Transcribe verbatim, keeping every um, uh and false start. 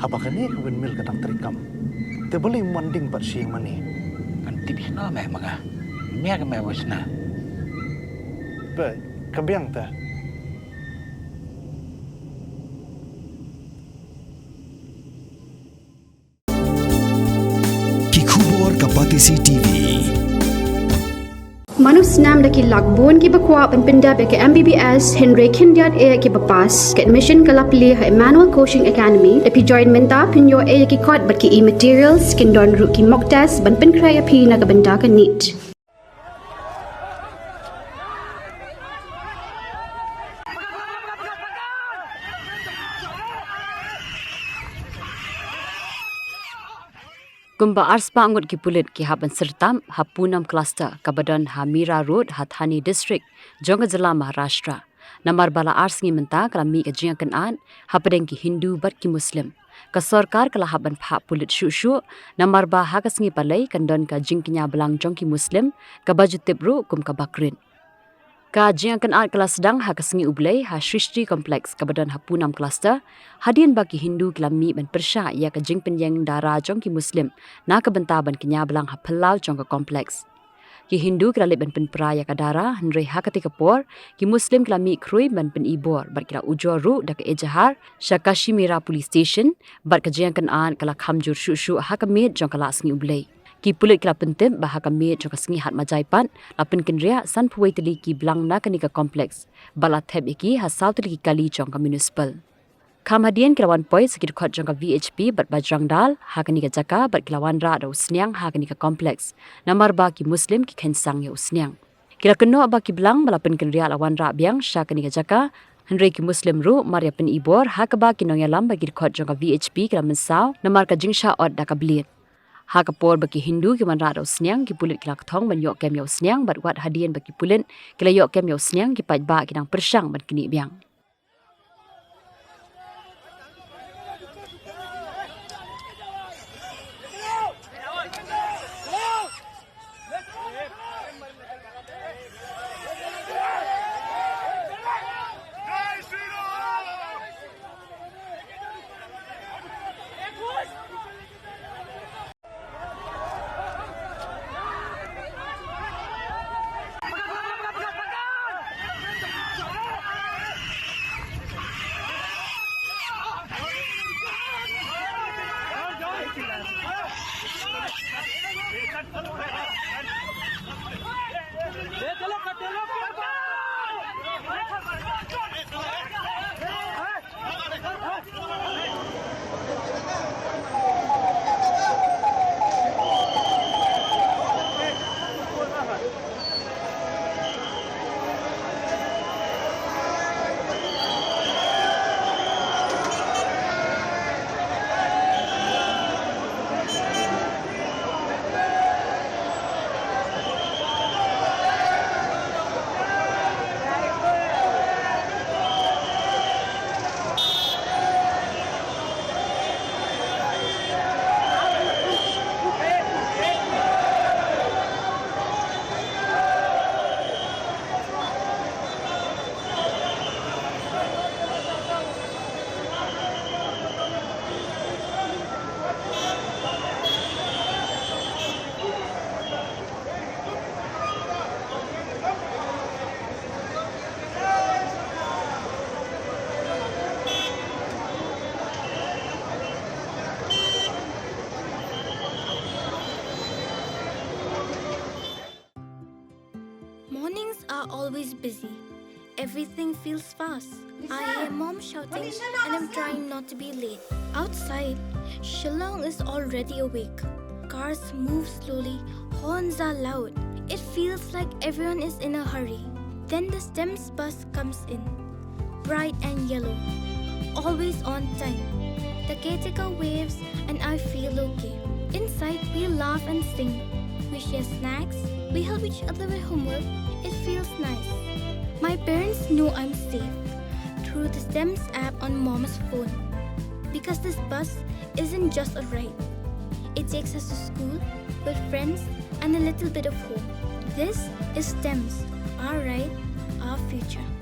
Haba kane ka windmill ka dang treikam, te balei ym wan ding pat sha ïing mane? Kan tip shano me ma nga. Mia ka me wis na. Ba ka biang te. Ki khubor ka Batesi T V. Mano snam da ki lak bun kiba kwah ban pyndep ïa ka M B B S, hynrei khyndiat eh kiba pass. Ka admission ka la plie ha Emmanuel Coaching Academy. Da phi join mynta phin ïoh eh ïa ki kot bad ki e-materials, kin don ruh ki mock test ban pynkhreh ïa phi na ka bynta ka NEET. Kumba arspah ngut ki pulit ki hap ban syrtap ha Poonam Cluster kaba don ha Mira Road ha Thane District jong ka jylla Maharashtra. Namar ba la ar sngi mynta ka la mih ka jingïakynad hapdeng ki Hindu bad ki Muslim. Ka sorkar ka la hap ban phah pulit shuh shuh namar ba ha ka sngi Palei kan don ka jingkñia blang jong ki Muslim kaba ju tip ruh kum ka Bakrid. Ka jingïakynad ka la sdang ha ka sngi U Blei ha Srishti Complex kaba don ha Poonam Cluster, hadien ba ki Hindu ki la mih ban pyrshah ïa ka jingpynïeng dara jong ki Muslim na ka bynta ban kñia blang ha phyllaw jong ka complex. Ki Hindu ki la leit ban pynpra ïa ka dara, hynrei ha katei ka por ki Muslim ki la mih khrui ban pyn-i bor bad ki la ujor ruh da ka ejahar sha Kashimira Police Station, bad ka jingïakynad ka la kham jur shuh shuh ha ka miet jong ka la sngi U Blei. Ki pulit ki la pyntip ba ha ka miet jong ka sngi Hatmajai pat la pynkynriah sanphew wei tylli ki blang na kane ka complex bad la thep ïa ki ha saw tylli ki kali jong ka municipal. Kham hadien ki la wan poi sa ki dkhot jong ka V H P bad Bajrang Dal ha kane ka jaka bad ki la wanrah da u sniang ha kane ka complex namar ba ki Muslim ki khein sang ïa u sniang. Ki la kynnoh ba ki blang ba la pynkynriah la wanrah biang sha kane ka jaka, hynrei ki Muslim ruh mar ïa pyn-i bor ha kaba ki nongïalam bad ki dkhot jong ka V H P ki la mynsaw namar ka jingshah ot da ka blade. Ha ka por ba ki Hindu ki wanrah da u sniang, ki pulit ki la kthong ban ïoh kem ïa u sniang bad wat hadien ba ki pulit ki la ïoh kem ïa u sniang, ki paidbah ki dang pyrshang ban knieh biang. Mornings are always busy. Everything feels fast. I hear mom shouting and I'm trying not to be late. Outside, Shillong is already awake. Cars move slowly, horns are loud. It feels like everyone is in a hurry. Then the STEMS bus comes in. Bright and yellow. Always on time. The caretaker waves and I feel okay. Inside, we laugh and sing. We share snacks. We help each other with homework. It feels nice. My parents know I'm safe through the STEMS app on mom's phone. Because this bus isn't just a ride. It takes us to school, with friends, and a little bit of home. This is STEMS, our ride, our future.